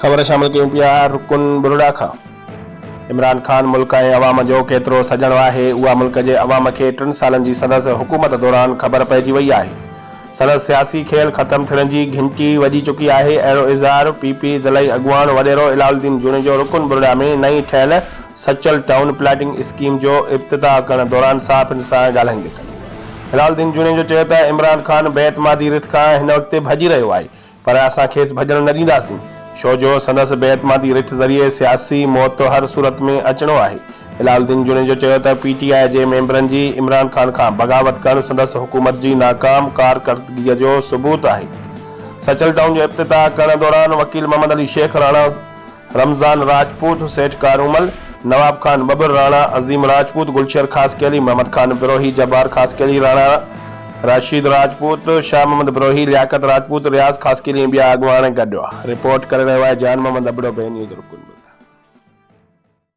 خبر شامل ڪيون پيا رڪن ٻرڙا کان. عمران خان ملڪ ۽ عوام جو ڪيترو سڄڻ آهي اها ملڪ جي عوام کي ٽن سالن جي سندس حڪومت دوران خبر پئجي وئي آهي. سندس سياسي کيل ختم ٿيڻ جي گهنٽي وڄي چڪي آهي اهڙو اظهار پي پي ضلعي اڳواڻ وڏيرو علاء الدين جوڻيجو رڪن ٻرڙا ۾ نئين ٺهيل سچل ٽائون پلاٽنگ اسڪيم جو افتتاح ڪرڻ دوران صحافين سان ڳالهائيندي ڪيو. هلال الدين جوڻيجو چيو ته عمران خان بي اعتمادي رٿ کان هن وقت ڀڄي رهيو آهي پر اسان کيس ڀڄڻ نه ڏينداسين ڇو جو سندس بي اعتمادي رٿ ذريعي سياسي موت هر صورت ۾ اچڻو آهي. هلال الدين جوڻيجو چيو ته پي ٽي آء جي ميمبرن جي عمران خان کان بغاوت ڪرڻ سندس حڪومت جي ناڪام ڪارڪردگي جو ثبوت آهي. سچل ٽائون جو افتتاح ڪرڻ دوران وڪيل محمد علي شيخ، راڻا رمضان راجپوت، سيٺ ڪارومل، نواب خان ٻٻر، راڻا عظيم راجپوت، گلشير خاصخيلي، محمد خان بروهي، جبار خاصخيلي، راڻا رشيد راجپوت، شاهه محمد بروهي، لياقت راجپوت، رياض خاصخيلي ۽ ٻيا اڳواڻ گڏ هئا. رپورٽ ڪري رهيو آهي جان محمد ابڙو، بي نيوز رڪن.